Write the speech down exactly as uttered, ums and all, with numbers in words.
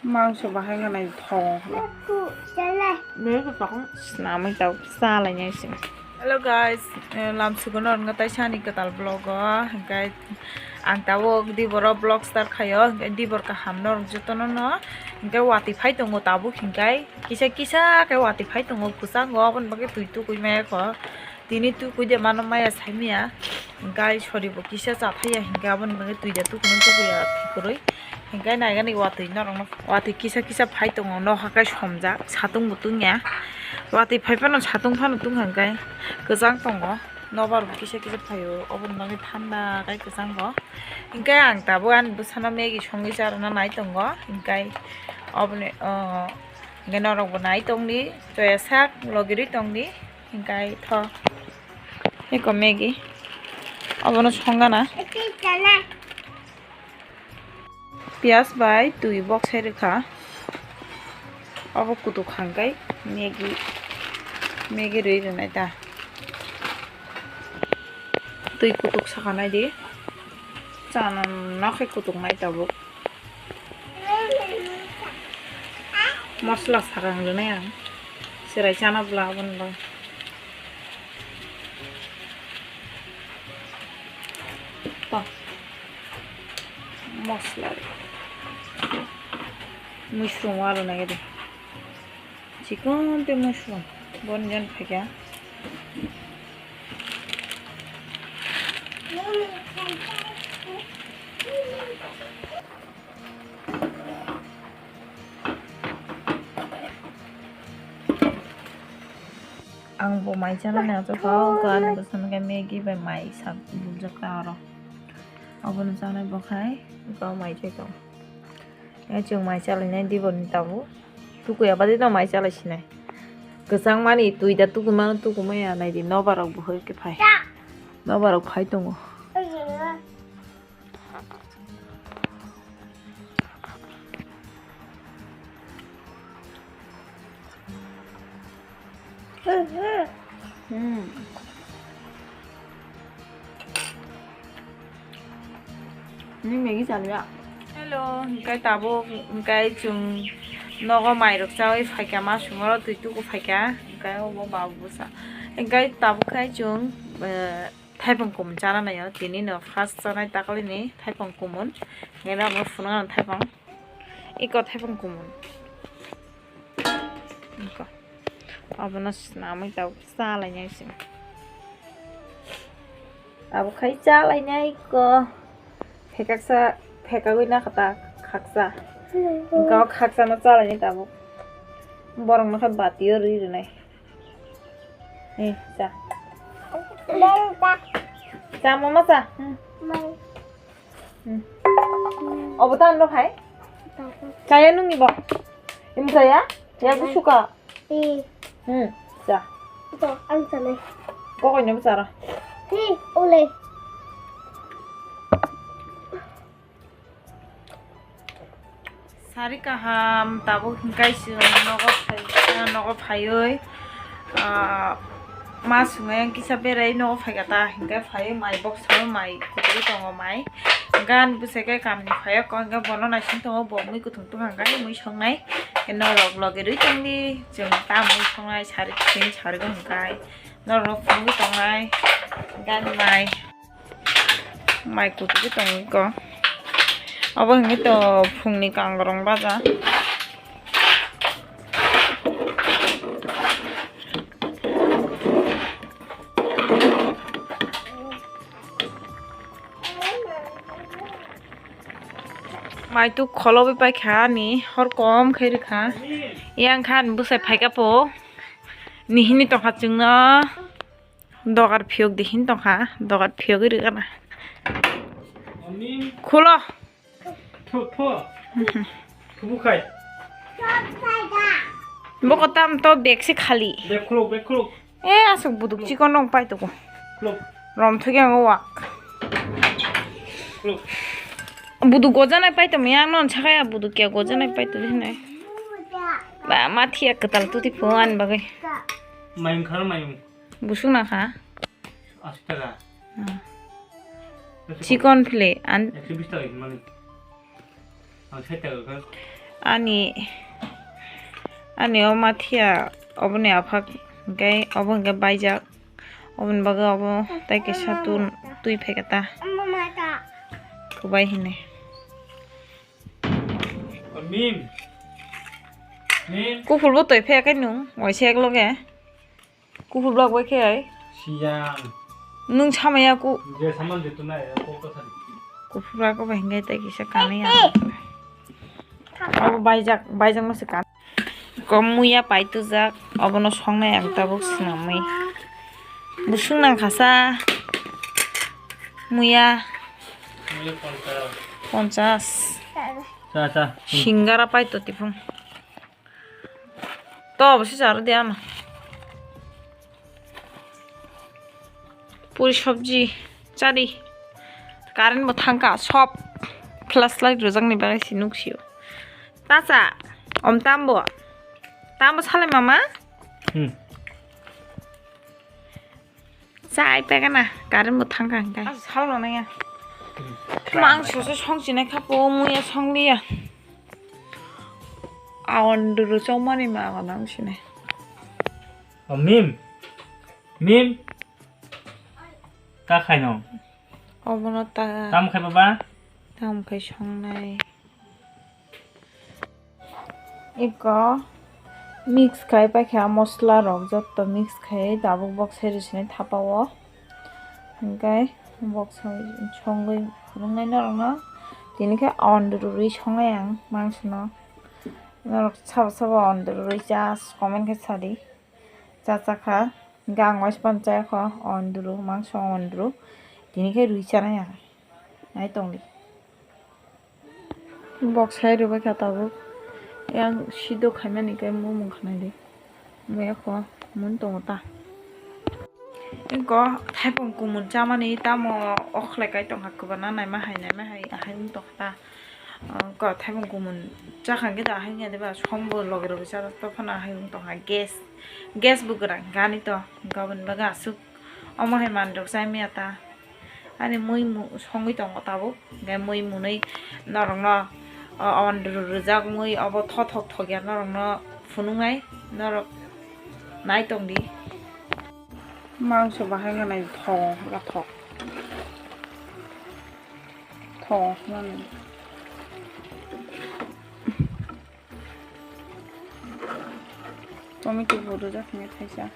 Mangso bahai nganai thong. Nui ko tong. Snamwi tau salainai sing. Hello guys, eh, lam sugo norok no taisa ani kwtal vlog o, hingkai ang tabuk diboro vlog start khaio, hingkai dibor kaham norok jotono no, hingkai watwi phai tongo tabuk, hingkai kisa kisa khe watwi phai tongo kwchango, aboni bagwi twi tukui maya kho. Tini tukui de mano maya saimaya. Hingkai sori bo kisa chathaya hingkai aboni bagwi twi da tukuno tukuya khikwrwi. Hingkai naigani watwi norokno watwi kisa kisa phai tongo, nokha kai somjak satung bo tungya. Watwi phai phano satung phano tungkha hingkai kwchang tongo. Nobar bo kisa kisa phaio, oboni bagwi thanda kai kwchang bo. Hingkai ang tabuk ani bwsano Maggie songwi charwna nai tongo. Hingkai oboni, o, hingkai norok bo nai tongdi, choya sak logirwi tongdi. Hingkai tho. Eko Maggie. Obono songana. Piyaj bai twi bok sai rwkha. Obo kutuk hangkai Maggie. Maggie rwi rwnai ta. Twi kutuk saka nai di. Chana nokhe kutuk nai tabuk. Mosla sakang rwnai ang. Chwrai chana bwla aboni bagwi. To. Mosla. Mushroom o rwnai de. Chikon tei mushroom. Boni jon phaikha. Ang bo mai chana nai achukha, o gan bwsano khe Maggie bai mai sak buljak ta oro. Obono chanai bo khai, iko mai chai tong. E chwng mai chalainai diboni tabuk. Tukui abadi no mai chalai sinai. Kwchang mani twi da tukui mano tukui maya nai di nobar rok bo hoi khe phai. Nobar rok phai tongo. Hmm. Ni Maggie chaliya. Hello, hingkai tabuk, hingkai chwng nogo mairok chawi phaikha, ma sumoro twi tuku phaikha, hingkai obo babu bwsa. Hingkai tabuk khai chwng, eh, thaipung kumun chana naio, tini no first chanai taklini thaipung kumun, hingkai no omo phunuknani thaipung, iko thaipung kumun. Iko. Abono swnamwi tabuk chalainai se. Abo khai chalainai ko. Phekaksa, phekagwi nakha ta khaksa. Engka o khaksa no chalainai tabuk. Borok no khe batio rwi rwnai. Eh, cha. Cha, mama cha. Hmm. Hmm. Obo ta ano hai? Chaya nungni bo? Im chaya? Chaya gusu ka? Eh. Hmm, cha. Ito, ang sanay. Kokoi no bachara. Hi, ulay. Sari kaham, tabuk hingkai chwng nogo phai, nogo phaiwi, ah, ma swngai ang kisa berai nogo phaikha ta, hingkai phaiwi mai box o mai kutui tongo mai. Hingkhe ani bwsai khe kamni phaiya kok, hingkhe bono naising tongo, bo mui kuthum tongkha, hingkhe mui songnai. Norok logi rwi tongdi, chwng ta mui songnai, sari chwng sari hingkhe norok phunugwi tongnai, hingkhe ani mai. Mai kutugwi tongwi ko. Obo hwnwi to phungni kangrong baja. Mai tu kholobai paikha ani hor kom khe rikha. Yang khan bwsai phaikha po. Nihini tongkha chwngno. Dogar phiyok di hin tongkha, dogar phiyogwi rwgana. Khulo. Tho, tho. Thubu khai. Boko tam to bag se khali. Bag khuluk, bag khuluk. E, aswk buduk chikon rong pai toko. Khuluk. Rom thugi ang wak. Khuluk. Buduk gojanai pai tong yang non sakaya buduk kya gojanai pai tong hinai. Ba, mathiya kwtal tuti pho ani bagwi. Mayung khar mayung. Busuk na kha? Ashi taka. Hmm. Chikon phile an. Ekso bis taka hinmani. Ang sait taka kha. Ani, ani o mathiya oboni aphak hwnkhe obo hwnkhe baijak. Oboni bagwi obo tai kaisa tun twi phaikha ta. Kwbai hinwi. Mim. Mim. Kuphur bo toi phaikha nwng waisa ekloge. Kuphur blok bai khe ai. Siyang. Nwng samaya ku. Je saman je tunai ya kok ta sari. Kuphur blok bai hingai tai kisa kanai ya. Abo baijak, baijak no se kan. Kom muya pai tujak, obono songnai ang tabuk swnamwi. Busung nang khasa. Muya. Muya ponchas. Ponchas. Cha, cha. Singara pai to tipung. To, obo se charo de ano. Puri sabji chari. Current bo thangkha, sob flashlight rwjakni bagwi se nuksio. Tacha, om tambo. Tambo sale mama? Hmm. Chai pegana, current bo thangkha hingkai. Ah, salno nangya. Mangso se songchinai kha po, muya songliya. Awan duru chongmani ma awan ang sinai. O Mim. Mim. Ta khaino. Obono ta. Tam khai baba. Tam khai songnai. Eko mix khai paikha, mosla rok jotto mix khai tabuk bok sai rwsinai thapa o, hingkai bok songwi phunuknai norokno. Tini khe on rwrwi songnai ang mangsono, norok sabo sabo on rwrwi cha comment khe sadi. Cha cha kha, hingke ang waisa phano chaya kho, o nduru, mangso o nduru, tini khe rwi chanai ang, nai tongdi. Bok sai rwbai kha tabuk, yang sido khaimani khe mumung khanai di, muya kho mun tongo ta. Eko thaipung kumun chamani tamo okhlai kai tongkha, kwbana naima hai, naima hai, ahai wng tongkha ta. Ah, ko thaibung kumun chakha hwnkhe da, ahai wngya deba, songbo loge loge cha, to phano ahai wng tongkha, gas, gas bo kwrang gani to, gaboni bagwi aswk omo hai manwi rok chai manya ta. Ani mui mu-, songwi tongo tabuk, hwnkhe mui munui norokno, o, on rw-, rwjak mui obo thothok thokya norokno phunuknai, norok nai tongdi. Mangso bahai wngkha nai thok, thok. Thok mani. Tomato bo rwjak hwnwi thaisa.